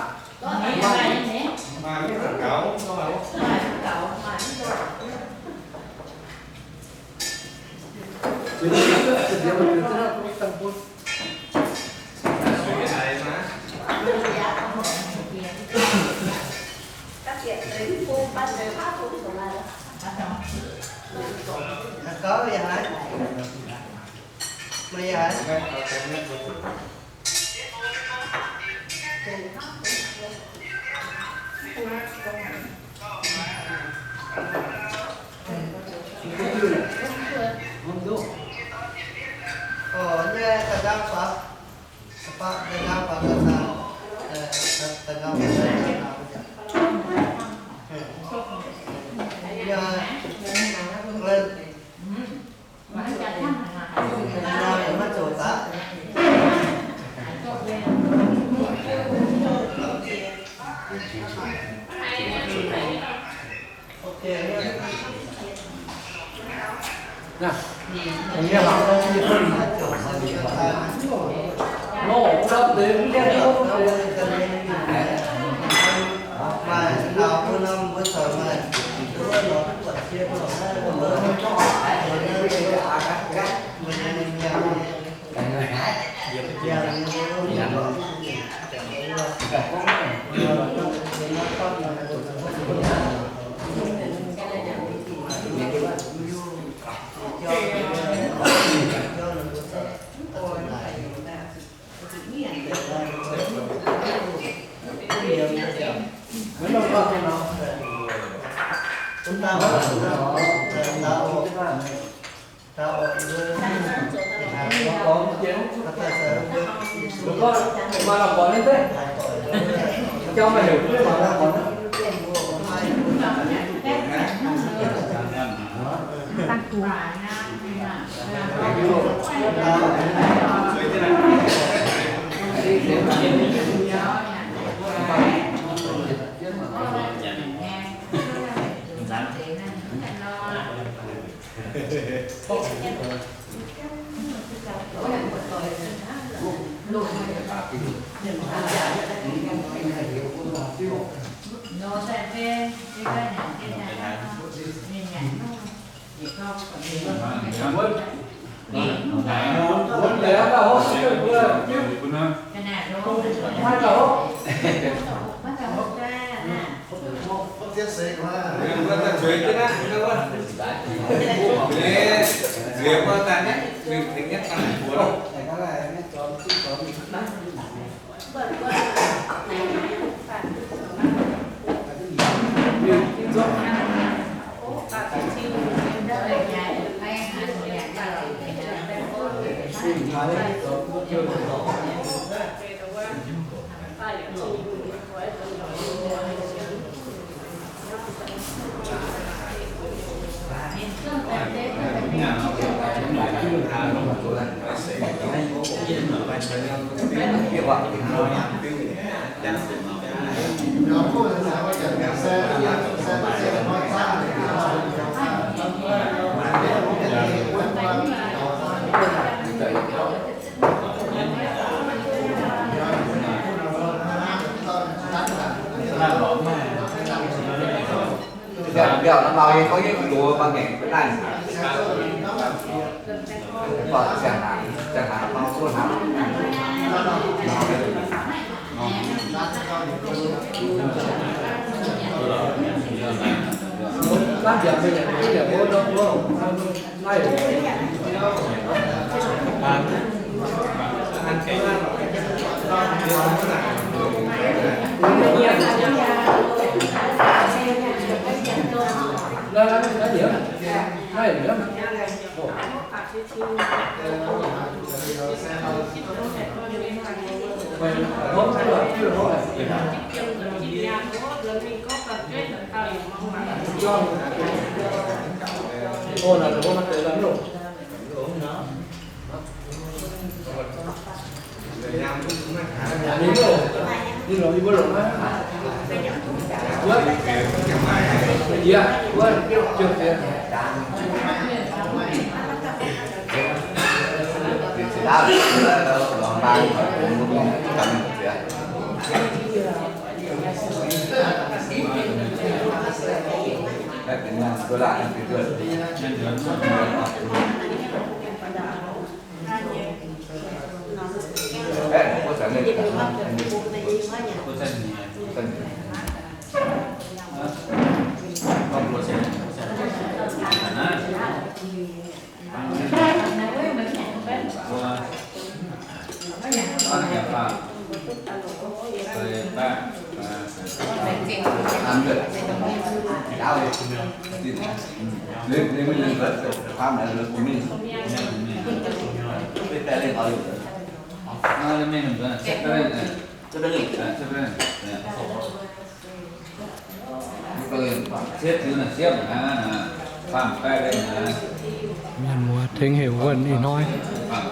Mienh muoz tengx heuc wuonh ih hnoi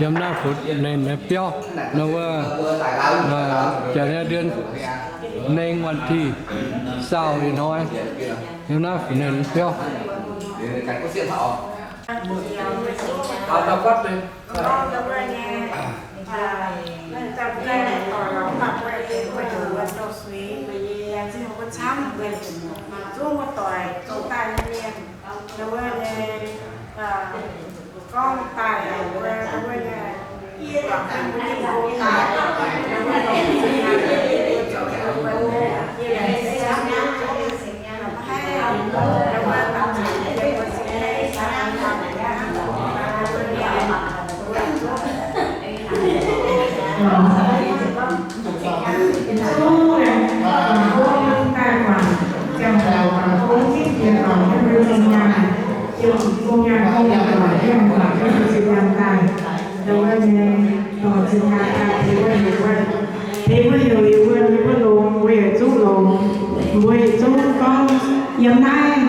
yiem naaiv funx ninh nyei biauv nor wuov, jaax nyei ndien nengh วันที่ซาว ih hnoi yiem naaiv funx ninh nyei biauv. Yietc zungv laengz zingh guangc gong daaih guangc ziangh hoc guangc gong zipv diex guangc jienv mbuo gong nyaanh, ziouc gong nyaanh gong yaac guangc jienv, guangc jienv mbuo zinh nyaanh daaih. Ndau wuov nyei dorh zinh nyaanh daaih tengx mbuo heuc wuonh, tengx mbuo heuc liuz wuonh, mbuo longx, mbuo yietc zungv longx, mbuo yietc zungv gorngv yiem naaiv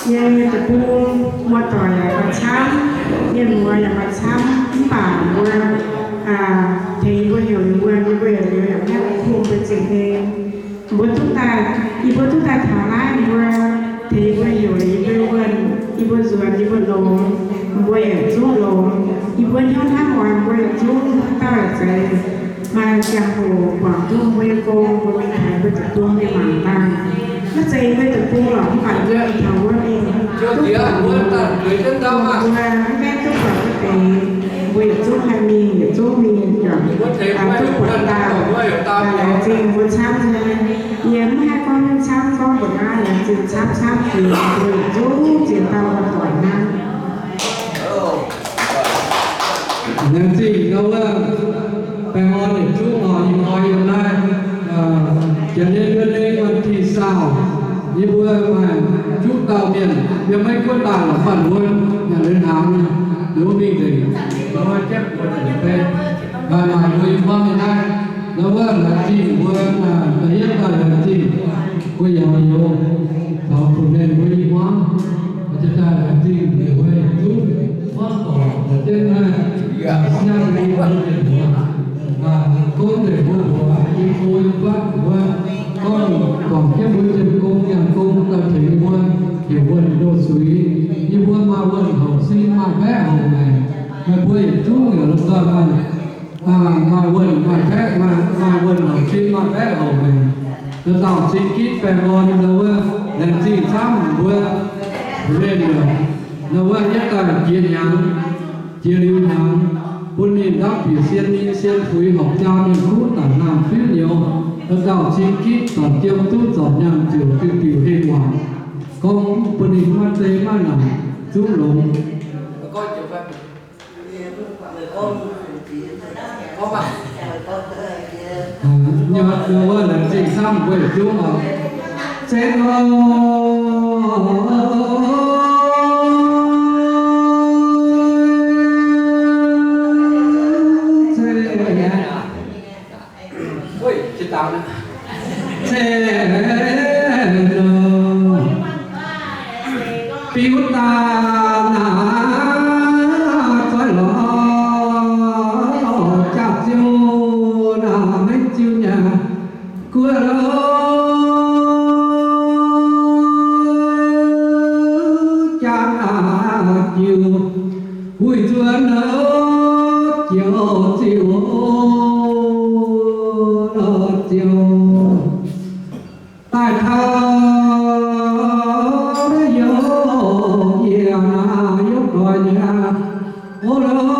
nyei deic-bung muoz-doic yaac maaih camv, mienh muoz yaac maaih camv, mv baac mbuo tengx mbuo heuc liuz wuonh, mbuo yietc liuz yaac maiv bun mbuo zingh hlen. Mbuo duqv daaih, yie mbuo duqv daaih taux naaiv, mbuo tengx mbuo heuc liuz yie mbuo wuonh, yie mbuo nzuonx, yie mbuo longx, mbuo yietc zungv longx. Yie mbuo hnyouv hnamv oix mbuo yietc zungv haaix dauh yaac zeiz maaih ziangh hoc guangc duqv mbuo nyei gong, mbuo mingh taux mbuo deic-bung nyei mangc dangh. Maiv zeiz yie mbuo deic-bung lorqc, mv baac yie mbuo taux wuov mingh duqv guangc, mbuo mv gaengh duqv guangc wuov deix, mbuo yietc zungv haih mingh, yietc zungv mingh juangc, duqv guangc dauh, laengz zingh mbuo camv nyei. Yie mv haih gorngv camv, gorngv mbuoqc naaiv, laengz zingh camv camv jiex, mbuo yietc zungv ziex dauh muoz-doic hnangv. Laengz zingh ndau wuov baengh orn yietc zungv oc. Ih hnoi yiem naaiv janx nyei เดือนหนึ่ง วันที่ซาว yie mbuo maaih juqv dauh mienh yiem Meiv Guoqv daaih lorqc, Fanh Wuonh, nyanc liuz hnaangx, liuz mingh nzengc, liuz maaih jepv mbuo nzengc fei, maaih mbuo yiem hmuangv nyei naaiv. Ndau wuov laengz zingh mbuo, da'yietv daaih laengz zingh mbuo yaac youz taux bun mienh mbuo yiem hmuangv. Jiex daaih laengz zingh mbuo yietc zungv hmuangv doic daaih jienv naaiv, siang mbuo mienh mbuo, gorngv nzengc mbuo mbuox yie mbuo yiem fatv mbuo, gorngv guangc jienv mbuo jiem gong nyanc gong daaih tengx yie mbuo heuc wuonh ndoh suix. Yie mbuo maaih wuonh houc sin, maaih mbaeqv houc maengc. Meih mbuo yietc zungv yaac lomh nzoih maaih, maaih wuonh maaih mbaeqv, maaih wuonh houc sin, maaih mbaeqv houc maengc. Dauh dauh cing gitv baengh orn ndau wuov, laengz zingh camv mbuo, mbuo mienh, ndau wuov yietv daaih jiex hnyangx, jiex liuz hnyangx, bun ninh ndapv bieqc sien, ninh sien fuix horpc jaa mienh kuv daic naamh fiuv nyouz. Dauh dauh cing gitv doic jiem duqv zorc nyaanh ziouc diuh diuh heng waanc. Gorngv bun ninh maiv zei maiv naanc zungv longx. Nyoh wuov laengz zingh camv mbuo yietc zungv oc. Zengc oc. Zengc oc. Biux daaih naaic zoih lorz jaax-ziouv naaic maiv ziux nyanc guoqv lorz jaax naaic jiuc wuic nzuonx lorz jiex ziouc lorz ziouc. Daaih taux naaiv yiem yie naaiv yiem doic nyei, o lorz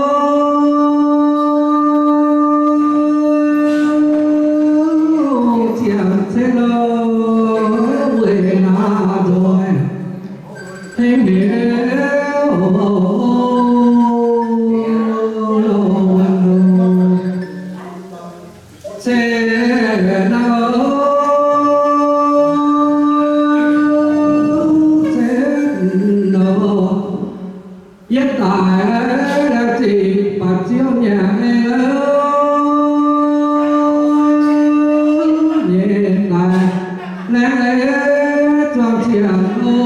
ziangh ceix lorz weic naaiv nzoih hengx hnyouv lorz wuonh lorz. Ceix nor, ceix nor, yietv daaih laengz zingh baac ziouv nyanc nyei, nyei daaih laengz zuangx ziangh o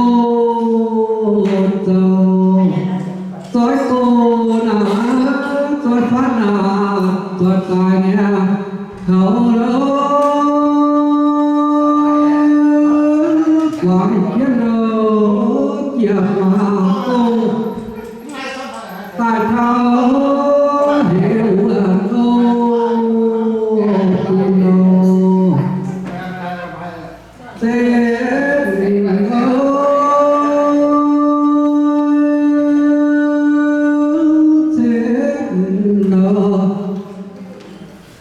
zoux. Zoih gox naaic, zoih fatv naaic, zoih daaih nyei kaux lorz guangc jienv lorz jiex maac gong daaih taux heuc wuonh o bun nor. Ceix nor, ceix nor,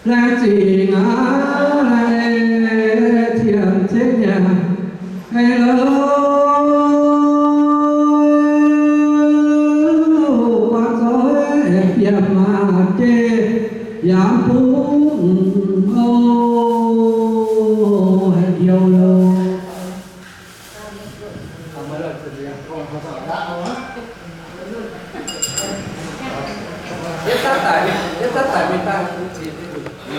laengz zingh aqv, laengz Yietv zanv daic, yietv zanv daic mingh daaih bungx ziex.